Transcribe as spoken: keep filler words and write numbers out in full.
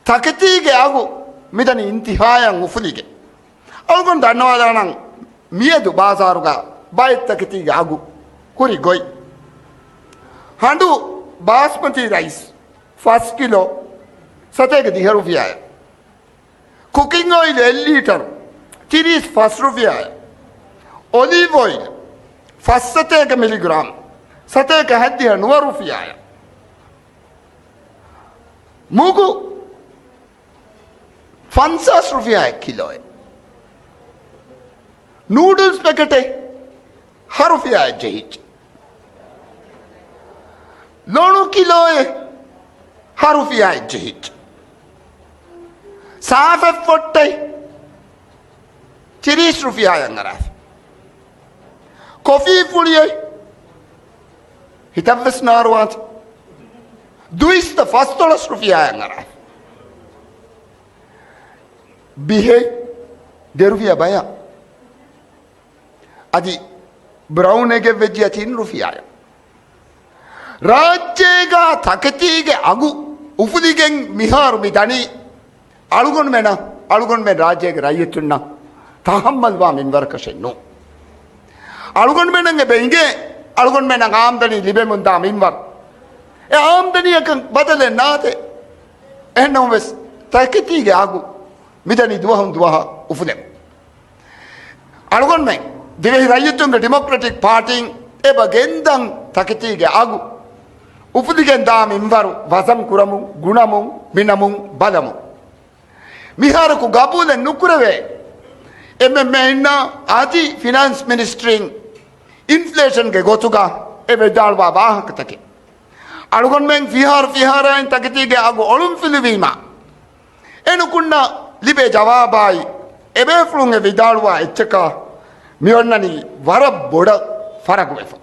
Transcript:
ތަކެތީގެ އަގު މިދަނީ އިންތިހާޔަށް އުފުލިގެން. އަޅުގަނޑު ދަންނަވާލާނަން މިއަދު ބާޒާރުގަ ބައެއް ތަކެތީގެ އަގު ހުރި ގޮތް. ހަނޑު ބާސްމަތީ ރައިސް ފަސް ކިލޯ ސަތޭކަ ދިހަ ރުފިޔާއެއް. ކުކިން އޮއިލް އެއް ލީޓަރު ތިރީސް ފަސް ރުފިޔާއެއް. އޮލީވް އޮއިލް ފަސް ސަތޭކަ މިލިގްރާމް ސަތޭކަ ހަތްދިހަ ނުވަ ރުފިޔާއެއް. މުގު ފަންސާސް ރުފިޔާއެއް ކިލޯއެއް. ނޫޑުލްސް ޕެކެޓެއް ހަ ރުފިޔާއެއް ޖެހިއްޖެ. ލޮނު ކިލޯއެއް ހަ ރުފިޔާއެއް ޖެހިއްޖެ. ސާފެއް ފޮއްޓެއް ތިރީސް ރުފިޔާއަށް އަރާފި. ކޮފީ ފުޅިއެއް ހިތަށްވެސް ނާރުވާތި. ދުއިސައްތަ ފަސްދޮޅަސް ރުފިޔާއަށް އަރާފި. ބިހެއް ދެ ރުފިޔާ ބަޔާ. އަދި ބްރައުން އެގެއް ވެއްޖިއްޔާ ތިން ރުފިޔާއެއް. ރާއްޖޭގަ ތަކެތީގެ އަގު އުފުލިގެން މިހާރު މި ދަނީ އަޅުގަނޑުމެނަށް، އަޅުގަނޑުމެން ރާއްޖޭގެ ރައްޔިތުންނަށް ތަހައްމަލްވާ މިންވަރަކަށެއް ނޫން. އަޅުގަނޑުމެންނަށް އެބަ އިނގޭ އަޅުގަނޑުމެންނަށް އާމްދަނީ ލިބެމުންދާ މިންވަރު. އެ އާމްދަނީއަކަށް ބަދަލެއް ނާތެ. އެހެންނަމަވެސް ތަކެތީގެ އަގު މިދަނީ ދުވަހުން ދުވަހަށް އުފުލެމުން. އަޅުގަނޑުމެން ދިވެހި ރައްޔިތުންގެ ޑިމޮކްރެޓިކް ޕާޓީން އެބަ ގެންދަން ތަކެތީގެ އަގު އުފުލިގެން ދާ މިންވަރު ވަޒަން ކުރަމުން، ގުނަމުން، މިނަމުން، ބަލަމުން. މިހާރަކު ގަބޫލެއް ނުކުރެވޭ. އެމްއެމްއޭއިންނާ އަދި ފިނާންސް މިނިސްޓްރީން އިންފްލޭޝަންގެ ގޮތުގަ އެ ވިދާޅުވާ ވާހަކަތަކެއް. އަޅުގަނޑުމެން ފިހާރަ ފިހާރައިން ތަކެތީގެ އަގު އޮޅުންފިލުވީމަ، އެނުކުންނަ ލިބޭ ޖަވާބާއި އެބޭފުޅުން އެ ވިދާޅުވާ އެއްޗަކާ މިއޮންނަނީ ވަރަށް ބޮޑަށް ފަރަގުވެފަ.